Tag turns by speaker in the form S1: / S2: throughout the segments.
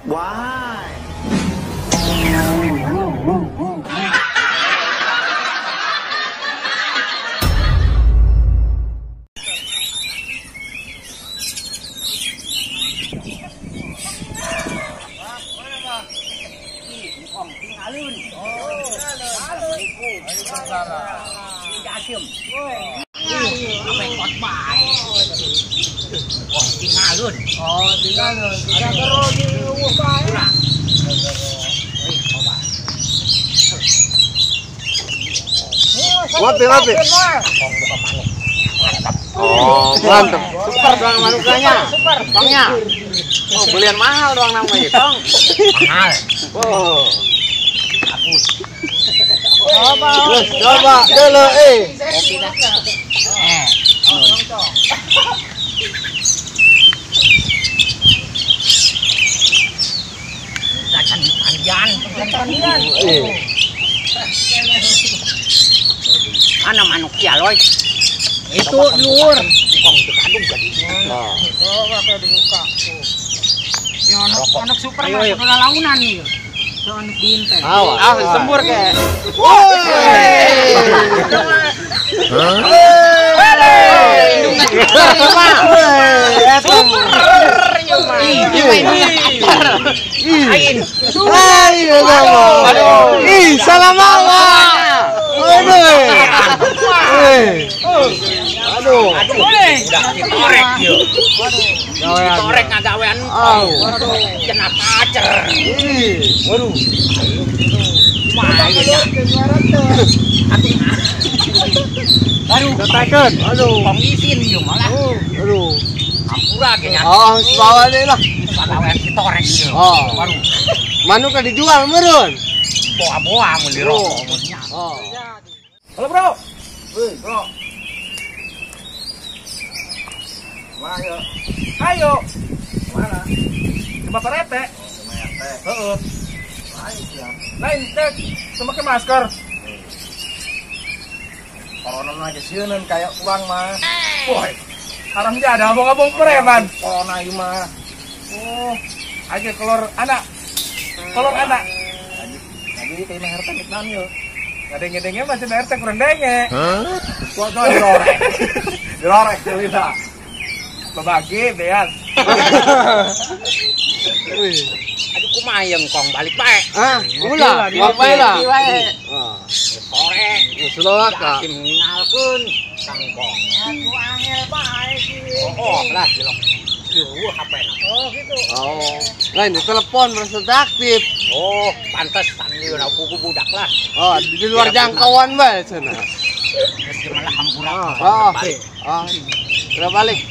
S1: Why?
S2: Oh, tinggal terus di bae.
S3: Mati. Oh, mantap. Super doang manukanya. Super, tongnya. Oh, belian mahal doang namanya, tong.
S2: Mahal.
S3: Oh.
S2: Hapus.
S3: Terus coba dulu eh.
S2: Kopi dah. Pandian. Mana manuk ya loy? Itu luhur.
S3: Nah.
S2: Oh, pakai dibuka. Ya anak super mah kudu lalaunan ieu. So anak diintai.
S3: Ah,
S2: sembur ke.
S3: Woi. Ih, salah mama. Aduh.
S2: Aduh. Udah ditorek ieu. Ditorek ngagawean. Cenah pacer.
S3: Waduh.
S2: Kumaha ieu? Aduh.
S3: Tetekeun. Aduh.
S2: Kong isin ieu malah.
S3: Aduh.
S2: Hampura ge nya.
S3: Oh, bawa deui lah.
S2: Pagawean ditorek ieu.
S3: Oh.
S2: Waduh.
S3: Manukna dijual meureun.
S2: Boa-boa mun dirokok mun nya.
S3: Oh.
S4: Halo, Bro. Woi, Bro. Ayo. Ayo. Mana? Ke Bapak RT. Oh, ke RT. Heeh. Lain siap. Lain teh sama ke masker. Corona mah geus kayak uang mah. Woi. Haram jadah abang-abang preman. Corona ieu mah. Oh, aja kolor anak. Kolor anak. Lagi teh mah RT nek naon yeuh. Ngadenge-denge masih RT kurang denge.
S3: Hah?
S4: Kok dirorek. Dirorek cerita. Berbagi beas.
S2: Aduh kumaha yang kong balik bae.
S3: Ah, ulah, bae lah. Ah.
S2: Sore,
S3: Sulawaka.
S2: Yakin ningalkeun kang kong.
S5: Atuh angel bae kieu.
S2: Oh, lah jelok. Eueuh HP-na.
S5: Oh, gitu.
S3: Oh. Lain di telepon merasa aktif.
S2: Oh, pantesan ieu na pugu budak lah.
S3: Oh, di luar jangkauan bae cenah.
S2: Geus malah hampura.
S3: Oh, oh. Udah balik.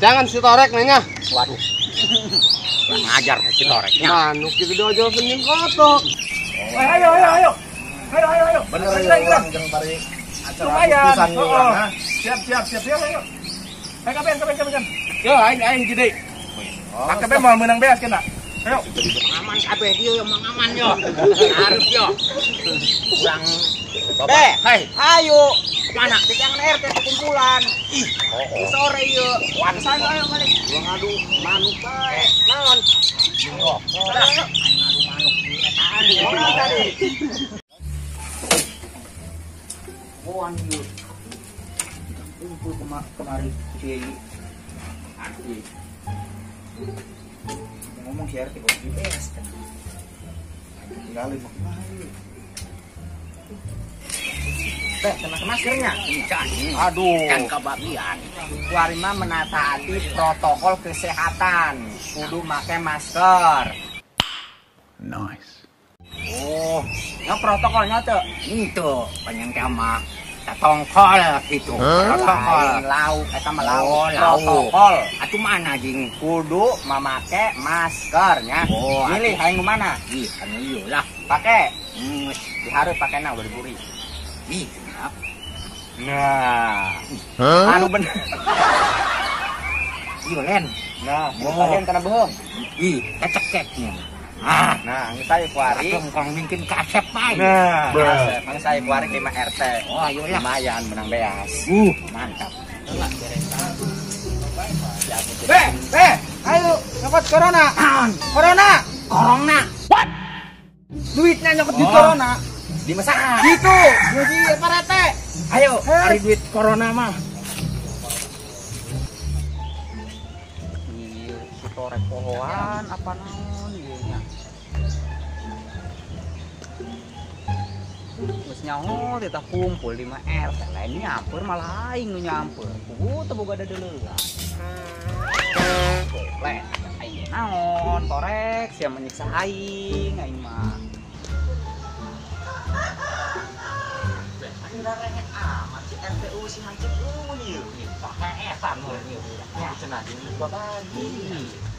S3: Jangan si torek nanya.
S2: Waduh. Kurang ajar si toreknya.
S3: Manuk itu dojo senyum kotok.
S4: Ayo ayo ayo. Ayo ayo ayo.
S6: Bener ya orang jeung bari acara putusan urang ha.
S4: Siap siap siap siap ayo. Ayo kapen kapen kapen. Yo aing aing gede. Kabeh mau menang beas kena. Ayo.
S2: Aman kabeh ieu emang aman yo. Arep yo. Kurang
S5: Be,
S2: hei,
S5: ayo.
S2: Mana?
S5: Jangan RT kumpulan.
S2: Ih,
S5: oh. Sore ieu. Wan ayo balik.
S2: Gua ngadu manuk bae.
S5: Naon?
S2: Yo, aing ngadu manuk di etaan.
S5: Tadi.
S2: Wan ieu. Kumpul kemari si Arti. Ngomong si RT kok di beas kan.
S6: Tinggalin mah kumaha ieu.
S5: Teh, kena maskernya.
S2: Aduh, kan kebagian.
S5: Kuari mah menataati protokol kesehatan. Kudu make masker.
S1: Nice.
S2: Oh,
S5: ya protokolnya tuh.
S2: Itu penyengke mah tatongkol gitu.
S5: Protokol lauk eta mah lauk.
S2: Oh, lauk.
S5: Protokol.
S2: Atuh mana jing?
S5: Kudu mamake maskernya.
S2: Oh,
S5: milih hayang mana?
S2: Ih, anu ieu lah.
S5: Pake. Diharus pakena udah diburi.
S2: Ih, kenapa?
S5: Nah,
S3: huh?
S5: Anu bener.
S2: Iya len.
S5: Nah, oh. Kena bohong.
S2: Ih, kecekeknya. Ah,
S5: nah, geus saya kuari.
S2: Kong mungkin kasep bae.
S5: Nah, kasep. Mangga saya kuari 5 RT.
S2: Oh, ayo lah.
S5: Lumayan menang beas.
S2: Mantap.
S4: Be, be, ayo.
S2: Nyokot corona. Corona. Corona. What? Duitnya nyokot duit corona.
S5: Di masa
S2: gitu. Jadi Pak RT.
S5: Ayo, cari duit corona mah.
S2: Iya, si torek pohoan apa naon ieu nya. Geus nyaho teh kumpul di mah RT lain nyamper malah aing nu nyamper. Kudu teu boga dadeuleun. Goblek, aing naon torek sia menyiksa aing, aing mah. Aing rarenge amat si RTU si hancip ieu. Pakai eta nu ieu budaknya cenah di babagi.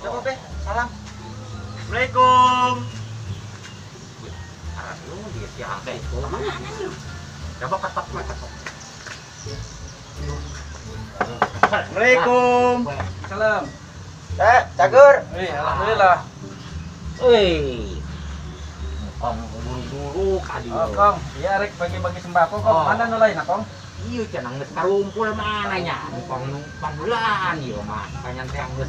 S3: Coba be, salam. Assalamualaikum.
S5: Coba ketok mah ketok.
S3: Assalamualaikum.
S4: Salam.
S5: Cagur.
S4: Wih, alhamdulillah.
S5: Wih. Kong buru-buru kali.
S4: Oh, Kong, iya rek bagi-bagi sembako kok. Mana nu lain, Kong?
S5: Iya cenah geus karumpul mana nya. Kong nu pangbulan ieu mah. Kanyan teh geus.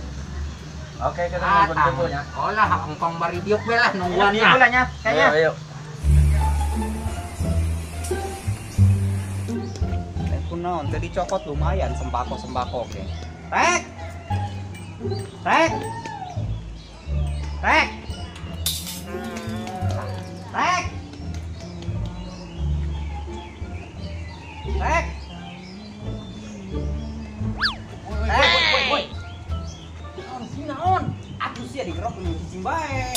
S4: Oke, kita nunggu kumpulnya.
S5: Oh lah, engkong bari diuk we lah nungguannya.
S3: Diuk lah nya, kayaknya.
S4: Ayo, ayo.
S2: Kunaon tadi cokot lumayan sembako-sembako ge. Rek. Rek. Rek. Rek. Rek. Rek. Woi, woi. Naon sih naon? Atuh sia digerok nu cicing bae.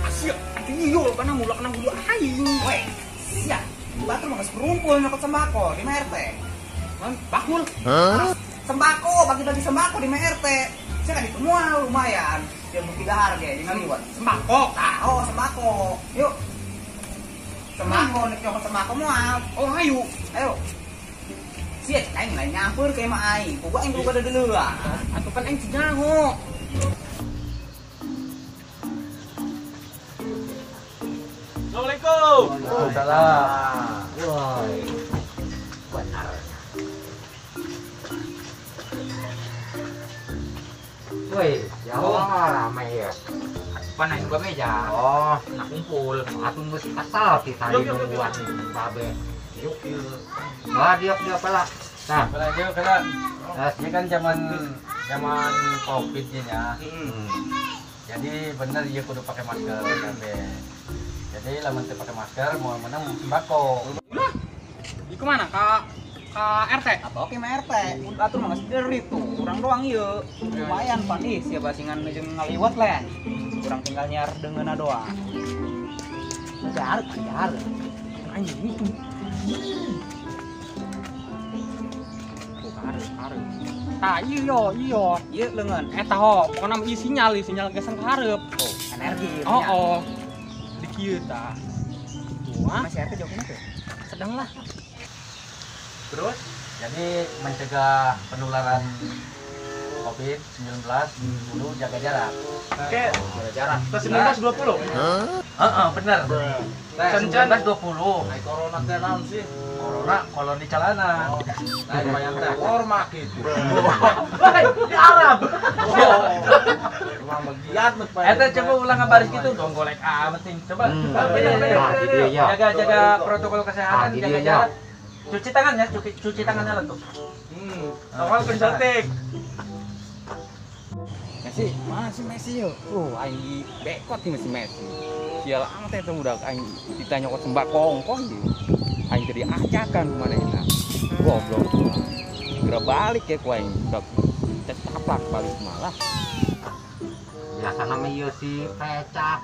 S2: Asia, atuh ieu kana mulak nang kudu aing. Woi, sia. Batur mah geus kumpul nyokot sembako di RT. Bakul. Sembako, bagi-bagi sembako di RT. Saya kan itu mual lumayan. Dia bukti dahar ge jeung ngaliwat. Sembako. Tah, oh sembako. Yuk. Sembako nek nyokot sembako moal. Oh, ayo. Ayo. Sia cek aing lain nyampeur ka imah aing. Kudu aing kudu dadeuleun.
S3: Atuh kan aing nyaho.
S4: Assalamualaikum. Waalaikumsalam.
S5: Woi. Benar. Woi, jauh ramai ya. Pan aing buka meja. Oh, nak kumpul. Atuh geus asal kita nungguan babe. Yuk yuk. Wah, diuk diuk pala. Nah,
S4: pala diuk pala. Nah, ini kan zaman Covid nya. Jadi bener ieu kudu pakai masker kabeh. Jadi lamun teu pakai masker mau menang sembako.
S3: Lah. Di kemana? Ka RT
S2: atau ke RT. Atur mah geus derit tuh. Urang doang ieu. Lumayan pan ih sia basingan jeung ngaliwat lain. Urang tinggal nyiar deungeunna doang. Jar, jar.
S3: Anjing itu. Tuh hareup. Tah iya iya,
S2: ieu leungeun.
S3: Eta ho, pokona mah ieu sinyal, sinyal geseng ka hareup.
S2: Oh, energi.
S3: Oh, oh. Di kieu tah. Wah,
S2: masih RT jauh kenapa?
S3: Sedang lah.
S4: Terus, jadi mencegah penularan COVID-19 kudu jaga jarak.
S6: Oke,
S5: jaga jarak.
S6: 19-20.
S4: Heeh, bener. 19-20.
S6: Ai corona teh naon sih?
S4: Corona kalau di celana.
S6: Nah, bayang teh korma gitu.
S4: Woi, di Arab.
S6: Emang begiat mah.
S4: Eta coba ulang ngabaris gitu dong golek amat sih. Coba. Jaga protokol kesehatan, jaga jarak. Cuci tangannya, cuci tangannya lentuk.
S6: Awal pencetik.
S3: Messi, masih Messi yo. Aing bekot nih masih Messi. Sial amat eta budak aing ditanya kok sembako ongkong gitu. Aing jadi ajakan kemana enak. Goblok. Segera balik ya ku aing udah caplak balik malah.
S5: Biasana mah ieu si pecak.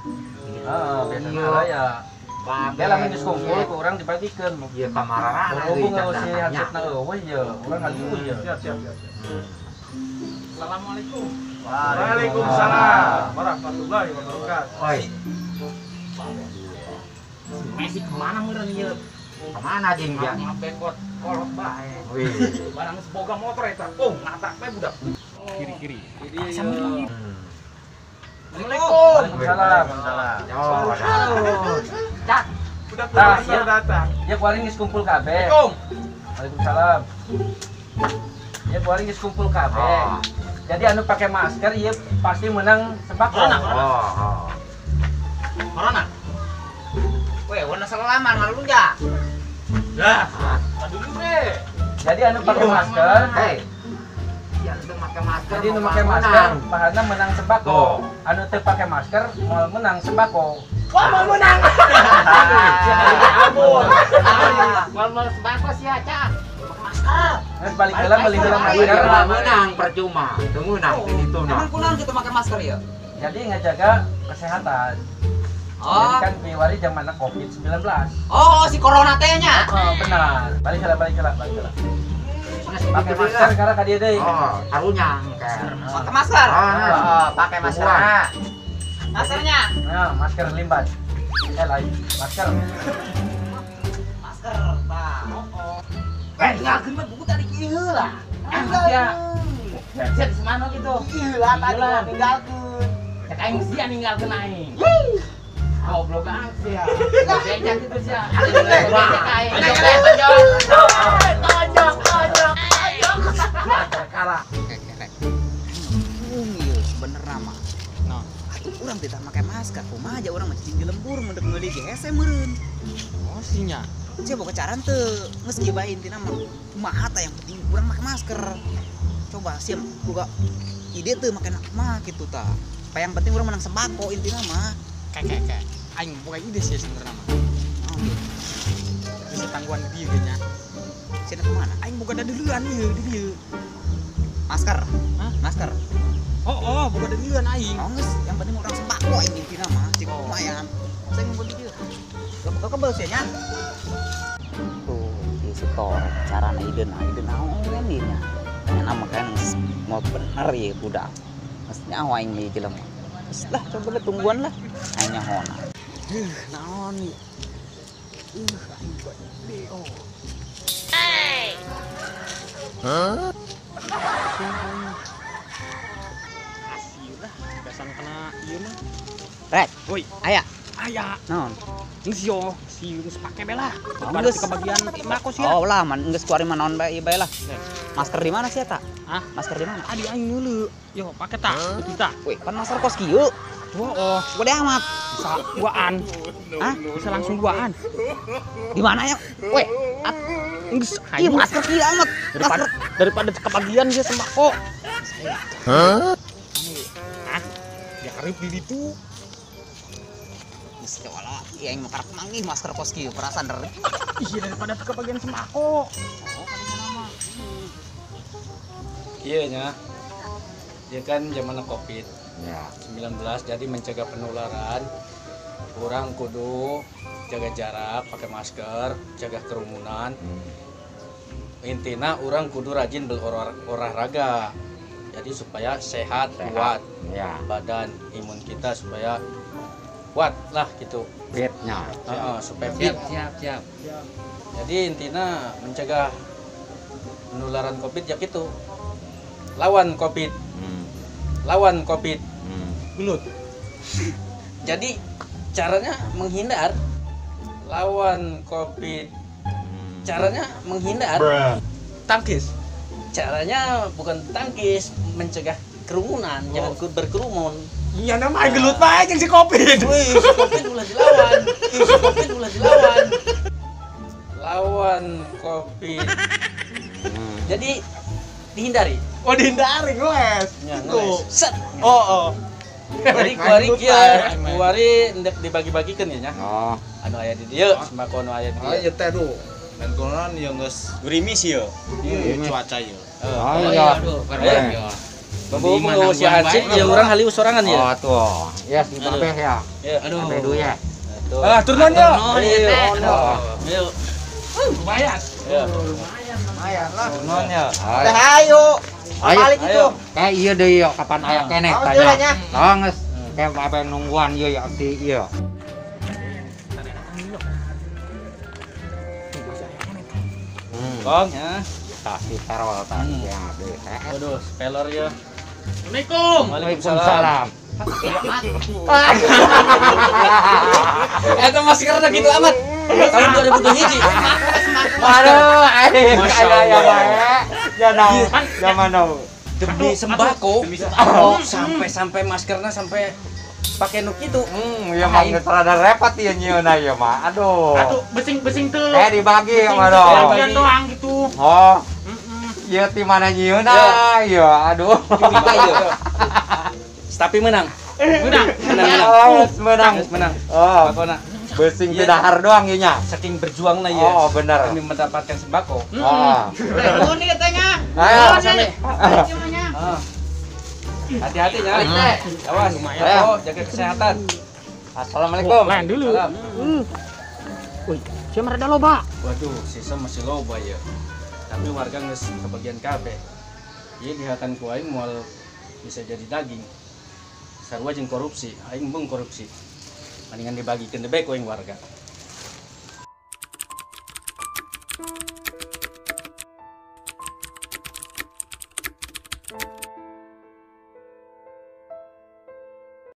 S4: Heeh, biasana ya. Babe lah geus kumpul ku urang dibagikeun.
S5: Ieu kamarana
S4: deui cenah. Si hansipna eueuh ye, urang ngalieu ye.
S6: Siap, siap, siap.
S3: Assalamualaikum.
S6: Waalaikumsalam warahmatullahi wabarakatuh.
S5: Oi.
S3: Si Messi kemana meureun ieu?
S5: Kemana jeung dia?
S3: Bekot kolot bae.
S5: Wih.
S3: Barang geus boga motor eta. Oh, ngatak bae budak. Kiri-kiri.
S5: Assalamualaikum.
S4: Waalaikumsalam.
S5: Waalaikumsalam. Cak.
S6: Budak puasa datang.
S4: Ya kuari geus kumpul kabeh.
S3: Assalamualaikum.
S4: Waalaikumsalam. Ya kuari geus kumpul kabeh.
S2: Jadi anu pakai masker ieu pasti menang sembako.
S5: Oh.
S2: Corona.
S5: Weh, warna selaman malu ya.
S4: Dah. Aduh deh.
S2: Jadi anu pakai masker,
S5: hei. Ya anu pakai masker.
S2: Jadi anu pakai masker, pahala menang sembako. Anu teu pakai masker, moal menang sembako.
S4: Wah, mau menang.
S5: Ampun. Moal sembako sia, Cak. Masker.
S2: Terus balik heula beli heula masker.
S5: Menang percuma. Teu meunang di ditu nah.
S2: Emang kunaon kitu make masker ya? Jadi ngejaga kesehatan.
S5: Oh.
S2: Jadi kan piwari zaman Covid-19.
S5: Oh, si corona teh nya.
S2: Oh, benar. Balik heula, balik heula, balik heula. Pakai masker karena ka dieu deui.
S5: Oh, karunya. Pakai masker. Oh, pakai masker. Maskernya.
S2: Nah, masker limbat. Lain masker.
S5: Masker, Pak. Oh. Eh, ngakeun mah buku tadi kieu heula.
S3: Ya. Sia di mana gitu?
S5: Kieu heula tadi ninggalkeun.
S3: Cek aing sia ninggalkeun aing. Goblok banget sia. Bejak gitu sia. Cek aing.
S5: Tonjok, tonjok, tonjok.
S3: Kalah.
S5: Kerek. Ieu bener mah.
S3: Nah,
S5: atuh urang teh make masker, kumaha aja urang mah cicing di lembur mun deuk meuli ge hese meureun.
S3: Oh, sinya.
S5: Sia boga cara teu, geus kieu bae intina mah. Kumaha tah yang penting urang make masker. Coba sia boga ide teu make kumaha kitu tah. Pa yang penting urang menang sembako intina mah.
S3: Kayak aing boga ide sih sebenarnya mah.
S5: Oh,
S3: bisa tangguhan di dieu ge nya.
S5: Sia kumaha?
S3: Aing boga dadeuleun ieu di dieu.
S5: Masker.
S3: Hah?
S5: Masker.
S3: Oh, boga dadeuleun aing.
S5: Oh, geus, yang penting urang sembako aing intina mah. Cik lumayan. Saya ngumpul di dieu. Kebel sia nya. Tuh, ieu si torek carana ide naon ieu nya. Pengen mah kan mau bener ieu budak. Geus nyaho aing mah ieu jelema. Geus lah coba lah tungguan lah. Aing nyahona.
S3: Naon ieu? Aing buat ide.
S7: Hey.
S1: Hah?
S3: Asih lah, besan kena ieu mah.
S5: Rek,
S3: woi,
S5: aya.
S3: Aya.
S5: Naon?
S3: Geus yo, si geus pake bae lah.
S5: Oh,
S3: geus kebagian sembako sia.
S5: Oh lah, man geus kuari mah naon bae ieu bae lah. Masker di mana sih eta?
S3: Hah?
S5: Masker di mana?
S3: Adi aing neuleu. Yo, pake tah, itu tah.
S5: Wih, pan masker kos kieu.
S3: Dua oh,
S5: gede amat.
S3: Bisa duaan.
S5: Hah?
S3: Bisa langsung duaan.
S5: Di mana ya? Weh,
S3: geus
S5: ieu masker kieu amat.
S3: Daripada kebagian dia sembako.
S1: Hah?
S3: Hah? Ya karep di ditu.
S5: Geus wala, ieu aing mah karep manggih masker kos kieu perasaan der.
S3: Iya daripada kebagian sembako.
S5: Oh, kadinya mah.
S2: Iya nya. Dia kan zaman Covid.
S5: Ya.
S2: 19 jadi mencegah penularan. Orang kudu jaga jarak, pakai masker, jaga kerumunan. Intina orang kudu rajin berolahraga. Jadi supaya sehat, kuat.
S5: Ya.
S2: Badan imun kita supaya kuat lah gitu.
S5: Fitnya.
S2: Supaya fit.
S3: Siap, siap.
S2: Jadi intina mencegah penularan Covid ya gitu. Lawan Covid. Lawan Covid.
S3: Gelut.
S2: Jadi caranya menghindar. Lawan Covid. Caranya menghindar.
S3: Tangkis.
S2: Caranya bukan tangkis, mencegah kerumunan, jangan berkerumun.
S4: Iya nama gelut bae jeung si Covid.
S2: Wih, si Covid ulah dilawan. Ih, si Covid ulah dilawan. Lawan Covid. Jadi dihindari.
S4: Oh, dihindari ngeles.
S2: Ya, ngeles. Set.
S4: Oh, oh.
S2: Jadi kuari kieu, kuari ndek dibagi-bagikeun ya nya.
S5: Oh.
S2: Anu aya di dieu, sembako anu aya di
S6: Ah,
S2: dieu.
S6: ieu teh duh. Lain konon ieu geus gerimis ieu. Ieu cuaca ieu.
S5: Oh iya.
S3: Aduh,
S2: Ayo. Bumbu si Hansip ya urang haliu sorangan ya.
S5: Oh tuh. Ya si babeh ya.
S2: Ya, aduh.
S5: Babeh dulu ya.
S2: Tuh.
S4: Ah, turun ya.
S2: Ayo. Ayo.
S4: Lumayan.
S2: Ayo.
S6: Lumayan lah.
S2: Turun ya.
S5: Ayo.
S6: Ayo.
S5: Ayo.
S6: Balik itu.
S5: Kayak iya deh yo kapan aya keneh
S6: Awas
S5: tanya.
S6: nya.
S5: Lah geus kayak babeh nungguan ieu ya si ieu.
S2: Kong ya.
S5: Tah si perol tah ya deh.
S2: Waduh, spelor ya.
S3: Assalamualaikum.
S5: Waalaikumsalam.
S2: Eta maskerna gitu amat. Tahun 2021.
S5: Waduh, aing
S2: Masya
S5: aya
S2: Allah.
S5: bae. Ya naon, zaman naon.
S3: Demi sembako. Sampai-sampai maskerna sampai pakai nu kitu.
S5: Ya mah geus rada repot ieu nyieunna ieu mah. Aduh.
S7: Atuh besing-besing teu.
S5: Dibagi mah dong.
S7: Bagian doang gitu.
S5: Oh. Ieu ti mana nyieunna ieu? Aduh.
S3: Tapi menang.
S7: Menang.
S5: Menang.
S3: Menang.
S5: Oh.
S3: Sembakona.
S5: Besing teu dahar doang ieu nya.
S3: Saking berjuangna ieu.
S5: Oh, bener.
S3: Demi mendapatkan sembako.
S5: Oh.
S2: Nuhun ieu teh nya.
S5: Ayo.
S3: Hati-hati nya. Awas, oh, jaga kesehatan.
S5: Assalamualaikum.
S7: Lain dulu. Wih, sia mah rada loba.
S3: Waduh, sisa masih loba ya. Tapi warga geus kebagian kabeh. Ieu dihakan ku aing moal bisa jadi daging. Sarua jeung korupsi, aing beung korupsi. Mendingan dibagikeun deui ku aing warga.